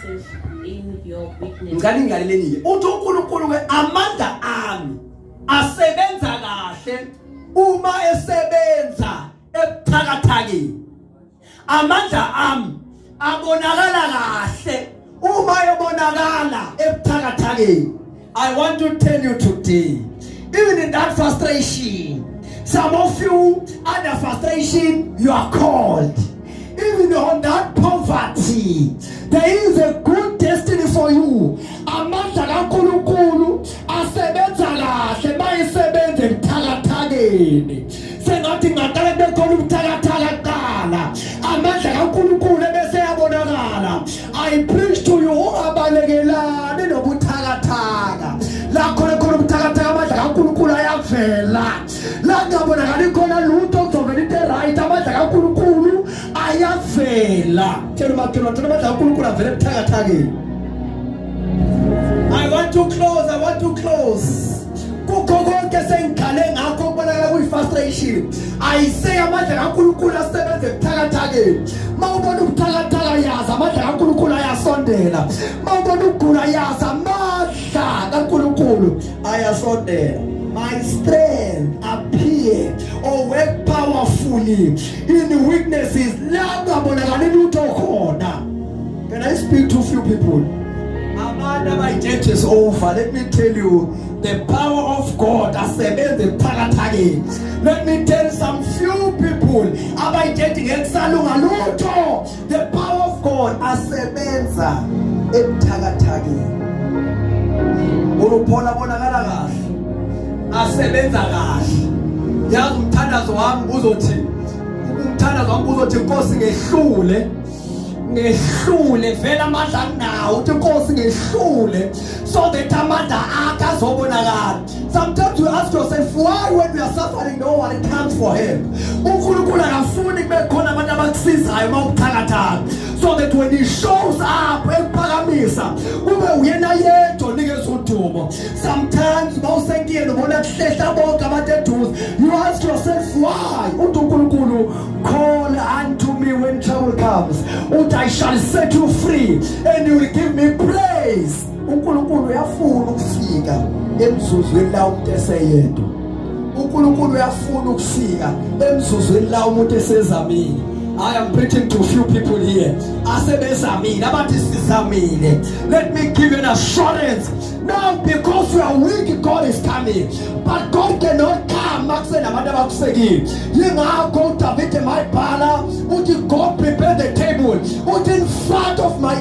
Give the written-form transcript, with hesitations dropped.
active in your weakness. Ngicela ningilaleleni ke. Uthi uNkulunkulu ke, amandla ami asebenza kahle uma esebenza ebuthakathakeni. Amandla ami abonakala kahle uma ebonakala ebuthakathakeni. I want to tell you today, even in that frustration, some of you under frustration, you are called. Even on that poverty, there is a good destiny for you. Amandla kaNkulunkulu asebenza kahle mayisebenza ebuthakathakeni. Sengathi ngaqala bekhona ubuthakathaka kuqala, amandla kaNkulunkulu ebese yabonakala. I preach to you, ungabalekelani nobuthakathaka. La khona khona ubuthakathaka, amandla kaNkulunkulu ayavela. La kungabonakali khona lutho, kuzovela into right, amandla kaNkulunkulu ayavela. Tshela umakhelwane, tshela, amandla kaNkulunkulu avela ebuthakathakeni. I want to close, I want to close. Kukho konke sengikhale ngakho kubonakala kuyi-frustration, I say amandla kaNkulunkulu asebenza ebuthakathakeni. Ma ubona ubuthakathaka, yazi amandla kaNkulunkulu ayasondela. Ma ubona ukugula, yazi amandla kaNkulunkulu ayasondela. My strength appear or work powerfully in weaknesses, la kungabonakali lutho khona. Can I speak to few people? Abantu abayi-judges over, let me tell you, the power of God asebenza ebuthakathakeni. Let me tell some few people abayijeji ngeke kusalunga lutho, the power of God asebenza ebuthakathakeni. UPaul abonakala kahle, asebenza kahle. Yazi umthandazo wami uzothi, "Inkosi, ngehlule, ngehlule." Vele amandla anginawo. Uthi, "Inkosi, ngehlule," so that amandla akhe azobonakala. Sometimes you ask yourself why, when we are suffering, no one comes for help. UNkulunkulu akafuni kube khona abantu abakusizayo uma ubuthakathaka, so that when he shows up ekuphakamisa, kube uyena yedwa onikeza udumo. Sometimes mawusenkingeni, ubona kuhlehla bonke abantu eduze. You ask yourself why. Uthi uNkulunkulu, "Call unto me when trouble comes." Uthi, "I shall set you free and you will give me praise." UNkulunkulu uyafuna ukufika emzuzweni la umuntu eseyedwa. UNkulunkulu uyafuna ukufika emzuzweni la umuntu esezamile. I am preaching to few people here asebezamile, abathi sizamile. Let me give you an assurance now: because you are weak, God is coming. But God cannot come makusenabantu abakusekile. Yingakho uDavid mayibhala uthi, "God prepare the table," uthi, "in front of my